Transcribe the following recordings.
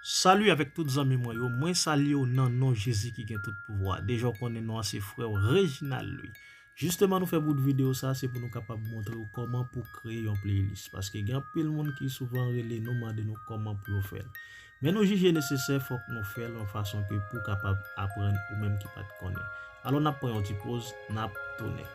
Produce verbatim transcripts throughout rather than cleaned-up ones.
Salut avèk tout zanmi mwen yo. Mwen salye w nan non Jezi ki gen tout pouvwa. Deja w konnen non an se frè w Reginald Louis. Jisteman nou fè bout videyo sa, se pou nou kapab montre w kòman pou kreye yon playlist. Paske gen anpil moun ki souvan rele nou, mande nou kòman pou yo fè l. Men nou jije nesesè, fòk nou fè l yon fason ke pou w kapab aprann ou menm ki pa t konnen. Alò n ap pran yon ti poz, n ap tounen.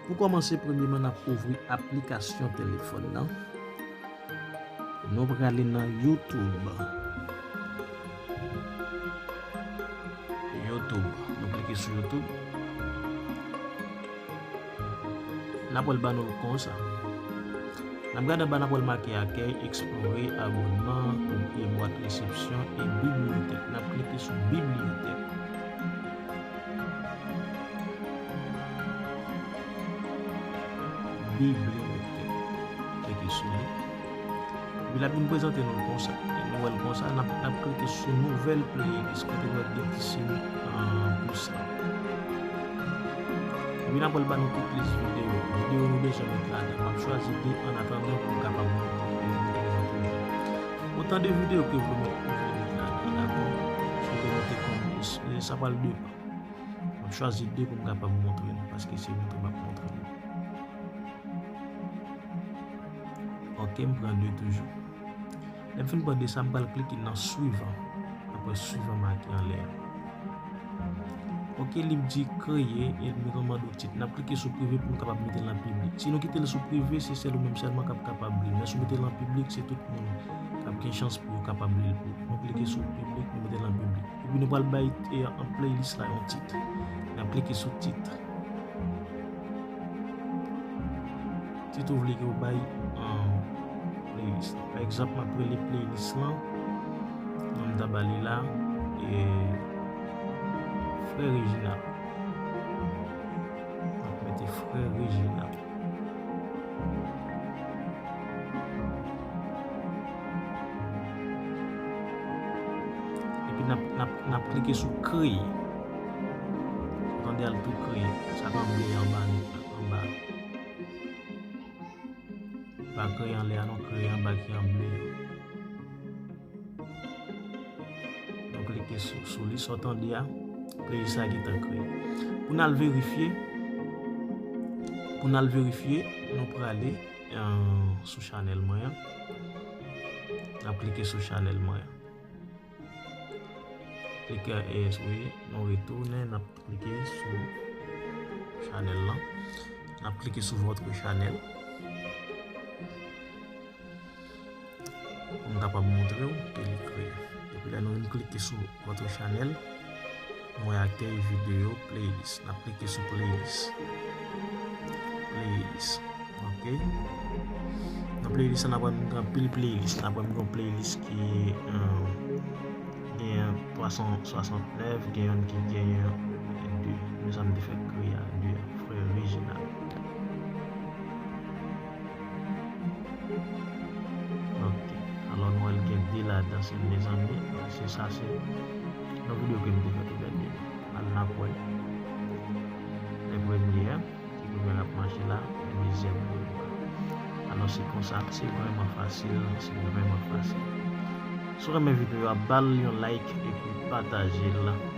Pou kòmanse, premyeman, n ap ouvri aplikasyon telefòn nan. Nou prale nan YouTube. YouTube. Nou klike sou YouTube. N ap wè l ba nou l konsa. N ap gade anba, n ap wè l make akèy, eksplore, abònman, e bwat resepsyon e bibliyotèk. N ap klike sou bibliyotèk. Bibliyotèk. Klike sou li. Epi l ap vin prezante nou l konsa. E nou wè l konsa, n ap, n ap klike sou nouvèl playlist kote nou wè gen ti siy, ah, plis la. Epi n ap wè l ba nou tout lis videyo. Videyo nou bezwen met ladan. M ap chwazi de annatandan pou m kapab montre nou prezante nou. Otan de videyo ke w vle met, ou vle met ladan, dakò? Si w vle monte kòm, e, sa pral depann. M ap chwazi de pou m kapab montre nou, paske se montre m ap montre nou. Ok, m pran de toujou. Lè m fin pran de sa, m pral klike nan swivan. Apre swivan make anlè a. Ok, li di kreye, e li mande w tit. N ap klike sou prive pou nou kapab mete l nan piblik. Si nou kite l sou prive, se sèl ou menm sèlman k ap kapab li. Men si w mete l nan piblik, se tout moun k ap gen chans pou yo kapab li l pou. Nou klike sou piblik, nou mete l nan piblik. Epi nou pral bay, e, an playlist la yon tit. N ap klike sou tit. Tit ou vle ke w bay, ah, playlist la. Pa egzanp, m ap rele playlist lan, non m ta ba li la, e, Frè Reginald. M ap mete Frè Reginald. Epi n ap, n ap, n ap klike sou kreye. Ou tande al tou kreye. Sa k anble anba nou, anba. Pa kreye anlè a non, kreye anba ki anble a. Nou klike sou, sou li, sa w tande a, playlist la gentan kreye. Pou n al verifye, pou n al verifye, nou prale, eh, sou chanèl mwen an. N ap klike sou chanèl mwen an. Klike, eh, wi, nou retounen, n ap klike sou chanèl lan. N ap klike sou votre channel. Pou m kapab montre w ke li kreye. Epi lè nou vin klike sou votre channel, nou wè akèy videyo playlist. N ap klike sou playlist. Playlist. Ok. Nan playlist la, n ap wè m gen anpil playlist. N ap wè m gen yon playlist ki, eh, genyen twa san swasantnèf, gen youn ki genyen de. Men sa m te fèk kreye a, de a, Frè Reginald. Ok. Alò, nou wè l gen de ladan, se mezanmi. Se sa, se yon videyo ke m te fè tou lè de. Al n ap wè. Lè premye a. Ki premye l ap mache la, dezyèm premye la. Alò, se konsa, se vrèman fasil, se vrèman fasil. Si w renmen videyo a, ba l yon like epi pataje l.